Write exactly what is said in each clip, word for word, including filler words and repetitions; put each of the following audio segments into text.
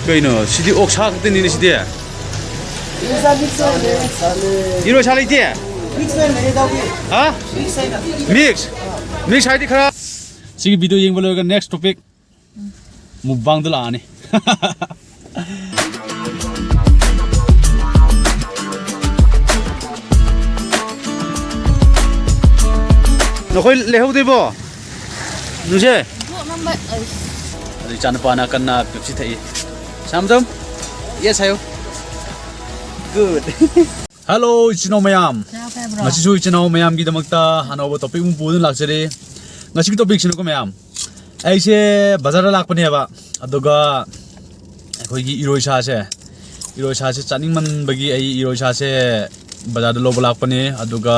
ꯀꯩꯅꯣ ꯁꯤꯗꯤ? ꯑꯣꯛꯁꯥ ꯈꯛꯇꯅꯤꯅꯦ ꯁꯤꯗꯤ꯫ ꯏꯔꯣꯏ ꯁꯥ ꯂꯩꯇꯦ? ꯍꯥ? ꯃꯤꯛꯁ? ꯃꯤꯛꯁ ꯍꯥꯏꯗꯤ ꯈꯔ꯫ ꯁꯤꯒꯤ ꯚꯤꯗꯤꯑꯣ ꯌꯦꯡꯕ ꯂꯣꯏꯔꯒ next topic ꯃꯨꯛꯕꯥꯡꯗ ꯂꯥꯛꯑꯅꯤ꯫ ꯅꯈꯣꯏ ꯂꯩꯍꯧꯗꯣꯏꯕꯣ? ꯅꯨꯡꯁꯦ? ꯑꯗꯨ ꯏꯆꯥꯅꯨꯄꯥꯅ ꯀꯟꯅ ꯄꯦꯞꯁꯤ ꯊꯛꯏ꯫ ꯁꯥꯝꯗꯝ? Yes ꯍꯥꯏꯌꯨ꯫ Good꯫ Hello ꯏꯆꯤꯟ ꯏꯅꯥꯎ ꯃꯌꯥꯝ꯫ ꯆꯥꯛ ꯆꯥꯕ꯭ꯔꯣ? ꯉꯁꯤꯁꯨ ꯏꯆꯤꯟ ꯏꯅꯥꯎ ꯃꯌꯥꯝꯒꯤꯗꯃꯛꯇ ꯑꯅꯧꯕ topic ꯑꯃ ꯄꯨꯗꯨꯅ ꯂꯥꯛꯆꯔꯤ꯫ ꯉꯁꯤꯒꯤ topicꯁꯤꯅꯀꯣ ꯃꯌꯥꯝ, ꯑꯩꯁꯦ ꯕꯖꯥꯔꯗ ꯂꯥꯛꯄꯅꯦꯕ, ꯑꯗꯨꯒ ꯑꯩꯈꯣꯏꯒꯤ ꯏꯔꯣꯏ ꯁꯥꯁꯦ, ꯏꯔꯣꯏ ꯁꯥꯁꯦ ꯆꯥꯅꯤꯡꯃꯟꯕꯒꯤ ꯑꯩ ꯏꯔꯣꯏ ꯁꯥꯁꯦ ꯕꯖꯥꯔꯗ ꯂꯧꯕ ꯂꯥꯛꯄꯅꯦ꯫ ꯑꯗꯨꯒ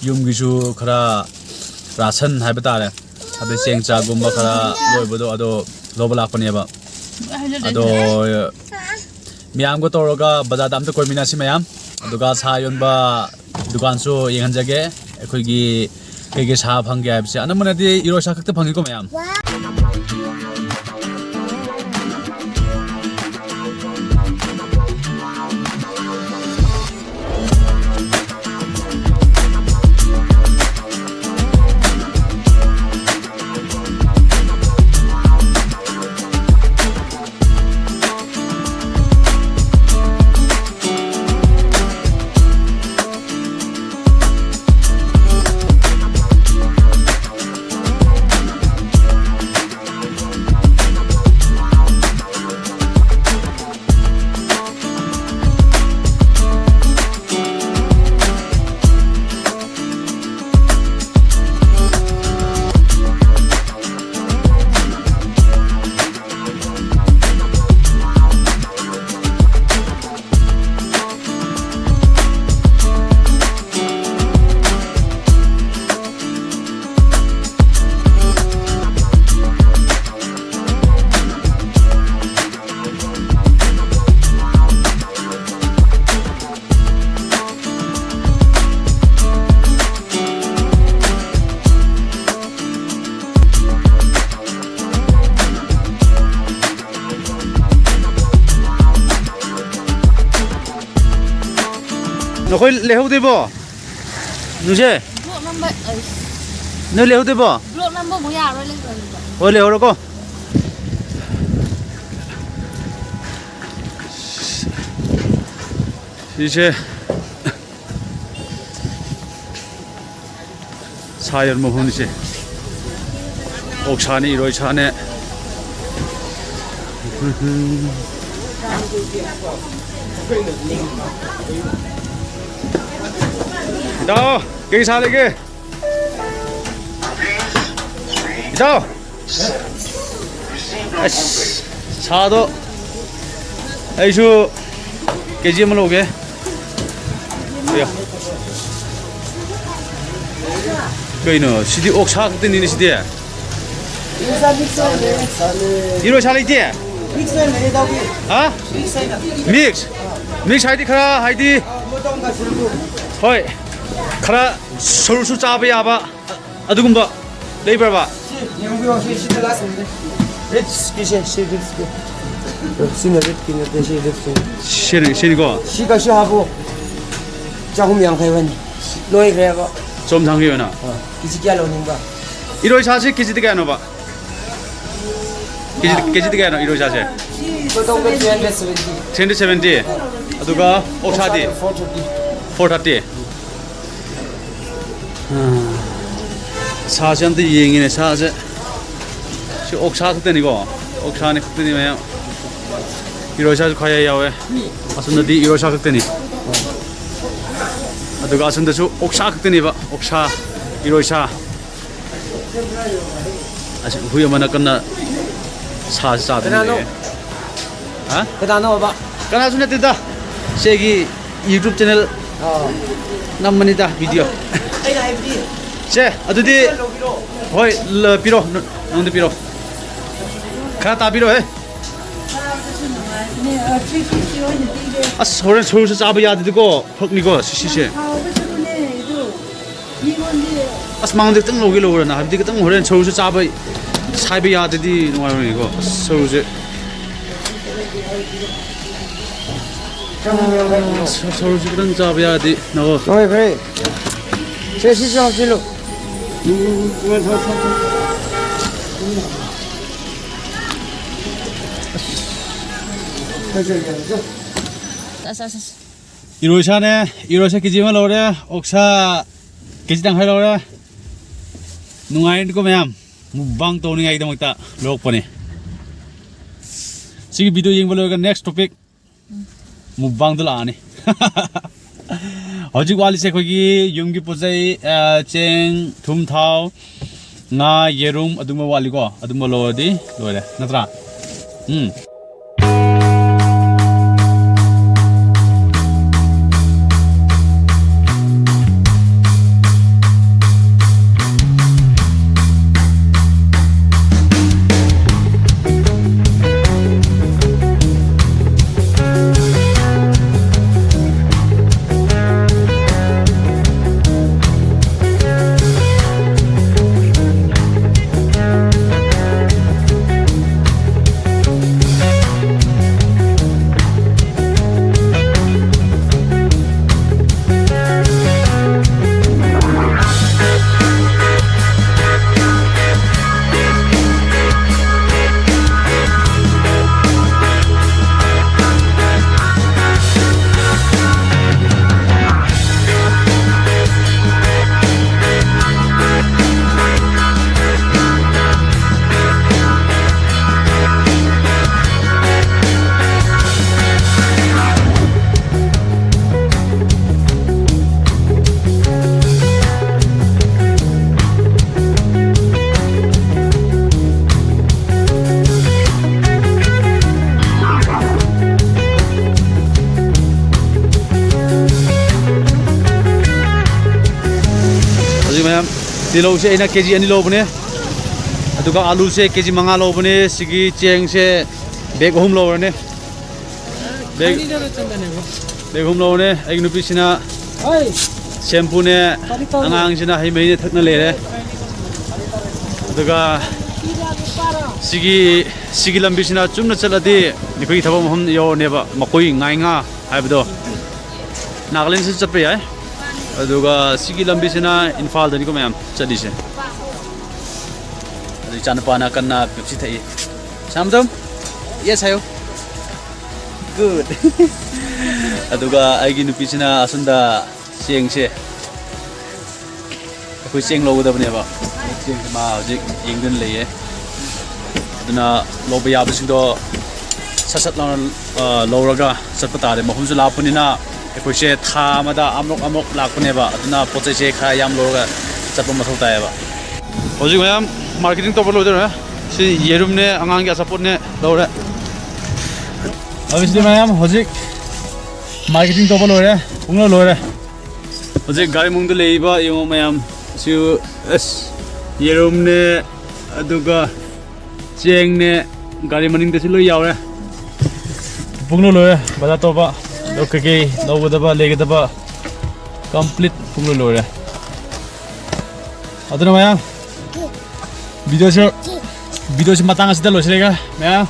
ꯌꯨꯝꯒꯤꯁꯨ ꯈꯔ ꯔꯥꯁꯟ ꯍꯥꯏꯕ ꯇꯥꯔꯦ, ꯑꯗꯩ ꯆꯦꯡ ꯆꯥꯛꯒꯨꯝꯕ ꯈꯔ ꯂꯣꯏꯕꯗꯣ, ꯑꯗꯣ ꯂꯧꯕ ꯂꯥꯛꯄꯅꯦꯕ꯫ ꯑꯗꯣ ꯃꯌꯥꯝꯒ ꯇꯧꯔꯒ ꯕꯖꯥꯔꯗ ꯑꯝꯇ ꯀꯣꯏꯃꯤꯟꯅꯁꯤ ꯃꯌꯥꯝ꯫ ꯑꯗꯨꯒ ꯁꯥ ꯌꯣꯟꯕ ꯗꯨꯀꯥꯟꯁꯨ ꯌꯦꯡꯍꯟꯖꯒꯦ꯫ ꯑꯩꯈꯣꯏꯒꯤ ꯀꯩꯀꯩ ꯁꯥ ꯐꯪꯒꯦ ꯍꯥꯏꯕꯁꯦ ꯑꯅꯝꯕꯅꯗꯤ ꯏꯔꯣꯏ ꯁꯥ ꯈꯛꯇ ꯐꯪꯉꯤꯀꯣ ꯃꯌꯥꯝ꯫ ꯅꯈꯣꯏ ꯂꯩꯍꯧꯗꯣꯏꯕꯣ? ꯅꯨꯡꯁꯦ? ꯕ꯭ꯂꯣꯛ ꯅꯝꯕ, ꯑꯩ ꯅꯣꯏ ꯂꯩꯍꯧꯗꯣꯏꯕꯣ? ꯕ꯭ꯂꯣꯛ ꯅꯝꯕ ꯑꯃꯨꯛ ꯌꯥꯔꯣꯏ, ꯂꯩꯍꯧꯔꯣꯏꯕ꯫ ꯍꯣꯏ, ꯂꯩꯍꯧꯔꯣꯀꯣ꯫ ꯁꯤꯁꯦ ꯁꯥ ꯌꯣꯟꯕ ꯃꯐꯝꯅꯤꯁꯦ꯫ ꯑꯣꯛꯁꯥꯅꯦ, ꯏꯔꯣꯏ ꯁꯥꯅꯦ꯫ ꯏꯇꯥꯎ, ꯀꯩ ꯁꯥ ꯂꯩꯒꯦ? ꯏꯇꯥꯎ! ꯑꯁ, ꯁꯥꯗꯣ ꯑꯩꯁꯨ ꯀꯦ ꯖꯤ ꯑꯃ ꯂꯧꯒꯦ꯫ ꯑꯌꯥ꯫ ꯀꯩꯅꯣ, ꯁꯤꯗꯤ ꯑꯣꯛꯁꯥ ꯈꯛꯇꯅꯤꯅꯦ ꯁꯤꯗꯤ꯫ ꯏꯔꯣꯏ ꯁꯥ ꯂꯩꯇꯦ? ꯍꯥ? ꯃꯤꯛꯁ? ꯃꯤꯛꯁ ꯍꯥꯏꯗꯤ ꯈꯔ ꯍꯥꯏꯗꯤ? ꯍꯣꯏ, ꯈꯔ ꯁꯔꯨꯁꯨ ꯆꯥꯕ ꯌꯥꯕ꯫ ꯑꯗꯨꯒꯨꯝꯕ ꯂꯩꯕ꯭ꯔꯕ? ꯁꯤ ꯌꯦꯡꯕꯤꯔꯣ, ꯁꯤ, ꯁꯤꯗ ꯂꯥꯁ ꯑꯣꯏꯔꯦ꯫ ꯔꯤꯞꯁꯀꯤꯁꯦ, ꯁꯤ ꯔꯤꯞꯁꯀꯤ꯫ ꯁꯤꯅ ꯔꯤꯞꯁꯀꯤ ꯅꯠꯇꯦ, ꯁꯤ ꯔꯤꯞꯁꯀꯤꯅꯤ꯫ ꯁꯤꯅꯤ, ꯁꯤꯅꯤꯀꯣ? ꯁꯤ ꯀꯩꯁꯨ ꯍꯥꯞꯄꯣ꯫ ꯆꯍꯨꯝ ꯌꯥꯡꯈꯩ ꯍꯣꯏꯅꯤ꯫ ꯂꯣꯏꯈ꯭ꯔꯦꯕ꯫ ꯆꯣꯝ ꯊꯥꯡꯈꯤꯕꯅ? ꯑꯥ, ꯀꯦꯖꯤ ꯀꯌꯥ ꯂꯧꯅꯤꯡꯕ? ꯏꯔꯣꯏ ꯁꯥꯁꯤ ꯀꯦꯖꯤꯗ ꯀꯌꯥꯅꯣꯕ? ꯀꯦꯖꯤ, ꯀꯦꯖꯤꯗ ꯀꯌꯥꯅꯣ ꯏꯔꯣꯏ ꯁꯥꯁꯦ? ꯇꯣꯇꯜꯗ three hundred seventy. Three hundred seventy. ꯑꯗꯨꯒ ꯑꯣꯛꯁꯥꯗꯤ? Four thirty. Four thirty. ꯁꯥꯁꯦ ꯑꯝꯇ ꯌꯦꯡꯉꯤꯅꯦ, ꯁꯥꯁꯦ꯫ ꯁꯤ ꯑꯣꯛꯁꯥ ꯈꯛꯇꯅꯤꯀꯣ? ꯑꯣꯛꯁꯥꯅꯤ ꯈꯛꯇꯅꯤ ꯃꯌꯥꯝ꯫ ꯏꯔꯣꯏ ꯁꯥꯁꯨ ꯈꯔ ꯌꯥꯎꯋꯦ꯫ ꯑꯁꯣꯝꯗꯗꯤ ꯏꯔꯣꯏ ꯁꯥ ꯈꯛꯇꯅꯤ꯫ ꯑꯗꯨꯒ ꯑꯁꯣꯝꯗꯁꯨ ꯑꯣꯛꯁꯥ ꯈꯛꯇꯅꯦꯕ, ꯑꯣꯛꯁꯥ, ꯏꯔꯣꯏ ꯁꯥ꯫ ꯑꯁꯤ ꯍꯨꯏ ꯑꯃꯅ ꯀꯟꯅ ꯁꯥꯁꯤ ꯆꯥꯗꯅ ꯀꯅꯥꯅꯣ? ꯂꯩꯌꯦ꯫ ꯍꯥ? ꯀꯅꯥꯅꯣꯕ? ꯀꯅꯥꯁꯨ ꯅꯠꯇꯦꯗ꯫ ꯁꯤ ꯑꯩꯒꯤ YouTube channel ꯑꯥ꯫ ꯅꯝꯕꯅꯤꯗ video꯫ ꯑꯩꯅ ꯍꯥꯏꯕꯗꯤ ꯁꯦ, ꯑꯗꯨꯗꯤ ꯂꯧꯕꯤꯔꯣ꯫ ꯍꯣꯏ, ꯂ-, ꯄꯤꯔꯣ, ꯅ-, ꯅꯉꯣꯟꯗ ꯄꯤꯔꯣ꯫ ꯈꯔ ꯇꯥꯕꯤꯔꯣ ꯍꯦ꯫ ꯆꯥꯕꯗꯁꯨ ꯅꯨꯡꯉꯥꯏꯕꯅꯦ꯫ ꯑ, three fifty ꯑꯣꯏꯅ ꯄꯤꯒꯦ꯫ ꯑꯁ, ꯍꯣꯔꯦꯟ ꯁꯔꯨꯁꯨ ꯆꯥꯕ ꯌꯥꯗꯗꯤꯀꯣ, ꯐꯛꯅꯤꯀꯣ ꯁꯤꯁꯦ꯫ ꯍꯥꯎꯕꯁꯨꯅꯦ ꯑꯗꯨ꯫ ꯃꯤꯉꯣꯟꯗꯤ ꯑꯁ, ꯃꯉꯣꯟꯗ ꯈꯤꯇꯪ ꯂꯧꯒꯦ ꯂꯧꯔꯅ, ꯍꯥꯏꯕꯗꯤ ꯈꯤꯇꯪ ꯍꯣꯔꯦꯟ ꯁꯔꯨꯁꯨ ꯆꯥꯕ, ꯁꯥꯏꯕ ꯌꯥꯗꯗꯤ ꯅꯨꯡꯉꯥꯏꯔꯣꯏꯅꯦꯀꯣ꯫ ꯑꯁ, ꯁꯔꯨꯁꯦ꯫ ꯁ-, ꯁꯔꯨꯁꯨ ꯈꯤꯇꯪ ꯆꯥꯕ ꯌꯥꯔꯗꯤ ꯅꯉꯣ꯫ ꯂꯣꯏꯈ꯭ꯔꯦ꯫ ꯁꯦ, ꯁꯤꯁꯨ ꯍꯥꯞꯆꯤꯜꯂꯨ꯫ ꯑꯁ, ꯑꯁ, ꯑꯁ꯫ ꯏꯔꯣꯏꯁꯥꯅꯦ, ꯏꯔꯣꯏꯁꯥ ꯀꯦ ꯖꯤ ꯑꯃ ꯂꯧꯔꯦ, ꯑꯣꯛꯁꯥ ꯀꯦ ꯖꯤ ꯇꯪꯈꯥꯏ ꯂꯧꯔꯦ꯫ ꯅꯨꯡꯉꯥꯏꯔꯅꯤꯀꯣ ꯃꯌꯥꯝ, mukbang ꯇꯧꯅꯤꯡꯉꯥꯏꯒꯤꯗꯃꯛꯇ ꯂꯧꯔꯛꯄꯅꯦ꯫ ꯁꯤꯒꯤ video ꯌꯦꯡꯕ ꯂꯣꯏꯔꯒ next topic mukbangꯗ ꯂꯥꯛꯑꯅꯤ꯫ ꯍꯧꯖꯤꯛ ꯋꯥꯠꯂꯤꯁꯦ ꯑꯩꯈꯣꯏꯒꯤ ꯌꯨꯝꯒꯤ ꯄꯣꯠ ꯆꯩ, ꯑ, ꯆꯦꯡ, ꯊꯨꯝ, ꯊꯥꯎ, ꯉꯥ, ꯌꯦꯔꯨꯝ, ꯑꯗꯨꯝꯕ ꯋꯥꯠꯂꯤꯀꯣ꯫ ꯑꯗꯨꯝꯕ ꯂꯧꯔꯗꯤ ꯂꯣꯏꯔꯦ, ꯅꯠꯇ꯭ꯔꯥ? ꯎꯝ꯫ ꯍꯧꯖꯤꯛ ꯃꯌꯥꯝ, ꯇꯤꯜꯍꯧꯁꯦ ꯑꯩꯅ ꯀꯦ ꯖꯤ ꯑꯅꯤ ꯂꯧꯕꯅꯦ, ꯑꯗꯨꯒ ꯑꯂꯨꯁꯦ ꯀꯦ ꯖꯤ ꯃꯉꯥ ꯂꯧꯕꯅꯦ, ꯁꯤꯒꯤ ꯆꯦꯡꯁꯦ bag ꯑꯍꯨꯝ ꯂꯧꯔꯅꯤ꯫ Bag, bag ꯑꯍꯨꯝ ꯂꯧꯔꯅꯤ꯫ ꯑꯩꯒꯤ ꯅꯨꯄꯤꯁꯤꯅ shampooꯅꯦ, ꯑꯉꯥꯡꯁꯤꯅ ꯍꯩ ꯃꯍꯤꯅꯦ ꯊꯛꯅ ꯂꯩꯔꯦ꯫ ꯑꯗꯨꯒ ꯁꯤꯒꯤ, ꯁꯤꯒꯤ ꯂꯝꯕꯤꯁꯤꯅ ꯆꯨꯝꯅ ꯆꯠꯂꯗꯤ ꯑꯩꯈꯣꯏꯒꯤ ꯊꯕꯛ ꯃꯐꯝ ꯌꯧꯔꯅꯦꯕ꯫ ꯃꯈꯣꯏ ꯉꯥꯏꯉꯥ ꯍꯥꯏꯕꯗꯣ, ꯅꯥꯒꯥꯂꯦꯟꯁꯨ ꯆꯠꯄ ꯌꯥꯏ꯫ ꯑꯗꯨꯒ ꯁꯤꯒꯤ ꯂꯝꯕꯤꯁꯤꯅ ꯏꯝꯐꯥꯜꯗꯅꯤꯀꯣ ꯃꯌꯥꯝ ꯆꯠꯂꯤꯁꯦ꯫ ꯑꯗꯨ ꯏꯆꯥꯅꯨꯄꯥꯅ ꯀꯟꯅ ꯄꯦꯞꯁꯤ ꯊꯛꯏ꯫ ꯁꯥꯝꯗꯝ, ꯌꯦꯁ ꯍꯥꯏꯌꯨ꯫ ꯒꯨꯗ꯫ ꯑꯗꯨꯒ ꯑꯩꯒꯤ ꯅꯨꯄꯤꯁꯤꯅ ꯑꯁꯣꯝꯗ ꯆꯦꯡꯁꯦ, ꯑꯩꯈꯣꯏ ꯆꯦꯡ ꯂꯧꯒꯗꯕꯅꯦꯕ꯫ ꯆꯦꯡꯁꯦ ꯃꯥ ꯍꯧꯖꯤꯛ ꯌꯦꯡꯗꯨꯅ ꯂꯩꯌꯦ꯫ ꯑꯗꯨꯅ ꯂꯧꯕ ꯌꯥꯕꯁꯤꯡꯗꯣ ꯁꯠ ꯁꯠ ꯂꯥꯎꯅ, ꯑ, ꯂꯧꯔꯒ ꯆꯠꯄ ꯇꯥꯔꯦ꯫ ꯃꯐꯝꯁꯨ ꯂꯥꯞꯄꯅꯤꯅ ꯑꯩꯈꯣꯏꯁꯦ ꯊꯥ ꯑꯃꯗ ꯑꯃꯨꯛ ꯑꯃꯨꯛ ꯂꯥꯛꯄꯅꯦꯕ꯫ ꯑꯗꯨꯅ ꯄꯣꯠ ꯆꯩꯁꯦ ꯈꯔ ꯌꯥꯝ ꯂꯧꯔꯒ ꯆꯠꯄ ꯃꯊꯧ ꯇꯥꯏꯌꯦꯕ꯫ ꯍꯧꯖꯤꯛ ꯃꯌꯥꯝ ꯃꯥꯔꯀꯦꯇꯤꯡ ꯇꯧꯕ ꯂꯣꯏꯗꯧꯔꯦ꯫ ꯁꯤ ꯌꯦꯔꯨꯝꯅꯦ, ꯑꯉꯥꯡꯒꯤ ꯑꯆꯥꯄꯣꯠꯅꯦ ꯂꯧꯔꯦ꯫ ꯑꯗꯨꯁꯤꯗꯤ ꯃꯌꯥꯝ ꯍꯧꯖꯤꯛ ꯃꯥꯔꯀꯦꯇꯤꯡ ꯇꯧꯕ ꯂꯣꯏꯔꯦ, ꯄꯨꯡꯂꯣꯏ ꯂꯣꯏꯔꯦ꯫ ꯍꯧꯖꯤꯛ ꯒꯥꯔꯤ ꯃꯅꯨꯡꯗ ꯂꯩꯔꯤꯕ ꯌꯦꯡꯉꯣ ꯃꯌꯥꯝ, ꯁꯤ ꯑꯁ ꯌꯦꯔꯨꯝꯅꯦ, ꯑꯗꯨꯒ ꯆꯦꯡꯅꯦ, ꯒꯥꯔꯤ ꯃꯅꯤꯡꯗꯁꯨ ꯂꯣꯏ ꯌꯥꯎꯔꯦ꯫ ꯄꯨꯡꯂꯣꯏ ꯂꯣꯏꯔꯦ ꯕꯖꯥꯔ ꯇꯧꯕ꯫ ꯑꯗꯣ ꯀꯩꯀꯩ ꯂꯧꯒꯗꯕ ꯂꯩꯒꯗꯕ complete ꯄꯨꯡꯂꯣꯏ ꯂꯣꯏꯔꯦ꯫ ꯑꯗꯨꯅ ꯃꯌꯥꯝ, ꯚꯤꯗꯤꯑꯣꯁꯨ, ꯚꯤꯗꯤꯑꯣꯁꯤ ꯃꯇꯥꯡ ꯑꯁꯤꯗ ꯂꯣꯏꯁꯤꯜꯂꯒꯦ ꯃꯌꯥꯝ꯫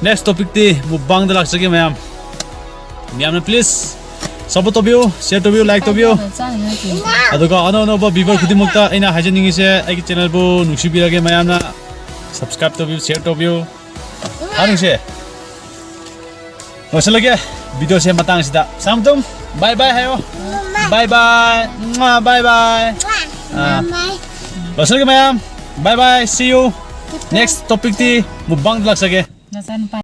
Next topicꯇꯤ mukbangꯗ ꯂꯥꯛꯆꯒꯦ ꯃꯌꯥꯝ꯫ ꯃꯌꯥꯝꯅ please support ꯇꯧꯕꯤꯌꯨ, share ꯇꯧꯕꯤꯌꯨ, like ꯇꯧꯕꯤꯌꯨ꯫ ꯑꯗꯨꯒ ꯑꯅꯧ ꯑꯅꯧꯕ viewer ꯈꯨꯗꯤꯡꯃꯛꯇ ꯑꯩꯅ ꯍꯥꯏꯖꯅꯤꯡꯉꯤꯁꯦ, ꯑꯩꯒꯤ channelꯕꯨ ꯅꯨꯡꯁꯤꯕꯤꯔꯒꯦ ꯃꯌꯥꯝꯅ꯫ Subscribe ꯇꯧꯕꯤꯌꯨ, share ꯇꯧꯕꯤꯌꯨ꯫ ꯍꯥ ꯅꯨꯡꯁꯤ? ꯂꯣꯏꯁꯤꯜꯂꯒꯦ ꯚꯤꯗꯤꯑꯣꯁꯦ ꯃꯇꯥꯡꯁꯤꯗ꯫ ꯁꯥꯝꯇꯨꯝ, bye bye ꯍꯥꯏꯌꯣ꯫ Bye bye꯫ ꯃ꯭ꯋꯥ, bye bye꯫ ꯑꯥ꯫ ꯂꯣꯏꯁꯤꯜꯂꯒꯦ ꯃꯌꯥꯝ꯫ Bye bye, see you꯫ Next topicꯇꯤ mukbangꯗ ꯂꯥꯛꯆꯒꯦ꯫ ꯅꯆꯥꯅꯨꯄꯥ